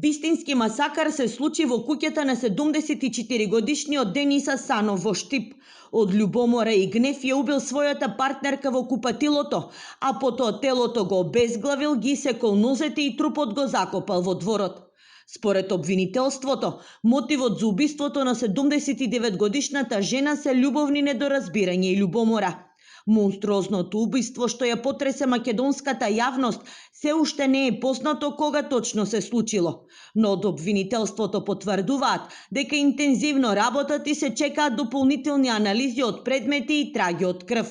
Вистински масакар се случи во куќата на 74-годишниот Дениса Санов во Штип. Од љубомора и гнев ја убил својата партнерка во купатилото, а потоа телото го обезглавил, ги секол нозете и трупот го закопал во дворот. Според обвинителството, мотивот за убиството на 79-годишната жена се љубовни недоразбирање и љубомора. Монструозното убиство што ја потресе македонската јавност се уште не е познато кога точно се случило, но од обвинителството потврдуваат дека интензивно работат и се чекаат дополнителни анализи од предмети и траги од крв.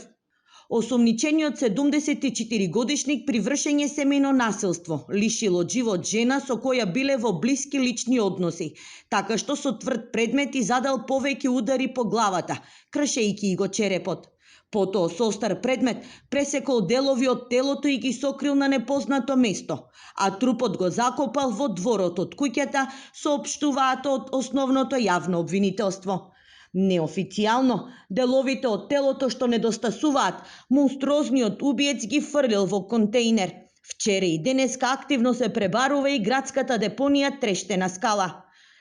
Осомничениот 74-годишник при вршење семејно насилство лишил од живот жена со која биле во блиски лични односи, така што со тврд предмет и задал повеќе удари по главата, кршејќи го черепот. Потоа со остар предмет пресекол делови од телото и ги сокрил на непознато место, а трупот го закопал во дворот од куќата, соопштуваат од основното јавно обвинителство. Неофицијално, деловите од телото што недостасуваат, монструозниот убиец ги фрлил во контејнер. Вчера и денеска активно се пребарува и градската депонија Трештена скала.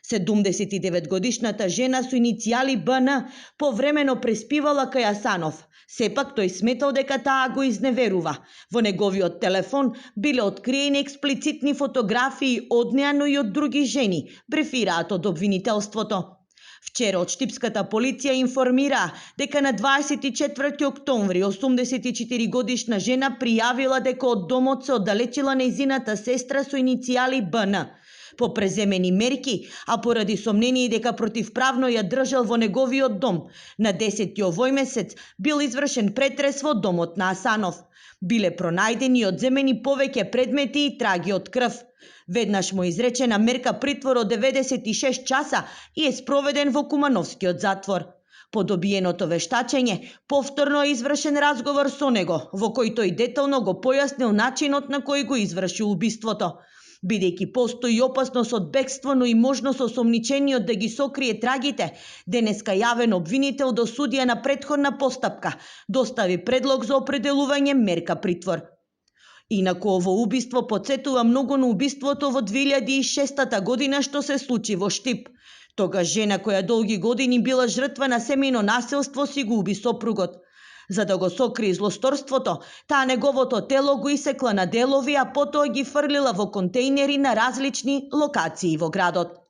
79-годишната жена со иницијали БН повремено преспивала кај Асанов. Сепак тој сметал дека таа го изневерува. Во неговиот телефон биле откриени експлицитни фотографии од неа, но и од други жени, брефираат од обвинителството. Вчера од штипската полиција информира дека на 24 октомври 84-годишна жена пријавила дека од домот се оддалечила нејзината сестра со иницијали БН. По преземени мерки, а поради сомнение дека противправно ја држал во неговиот дом, на 10 овој месец бил извршен претрес во домот на Асанов. Биле пронајдени и одземени повеќе предмети и траги од крв. Веднаш му изречена мерка притвор од 96 часа и е спроведен во Кумановскиот затвор. По добиеното вештачење, повторно е извршен разговор со него, во кој тој детално го појаснил начинот на кој го извршил убиството. Бидејќи постои опасност од бегство, но и можност осомничениот да ги сокрие трагите, денеска јавен обвинител до судија на претходна постапка достави предлог за определување мерка притвор. Инаку ово убиство потсетува многу на убиството во 2006 година што се случи во Штип. Тогаш жена која долги години била жртва на семејно насилство си го уби сопругот. За да го сокрие злосторството, таа неговото тело го исекла на делови, а потоа ги фрлила во контејнери на различни локации во градот.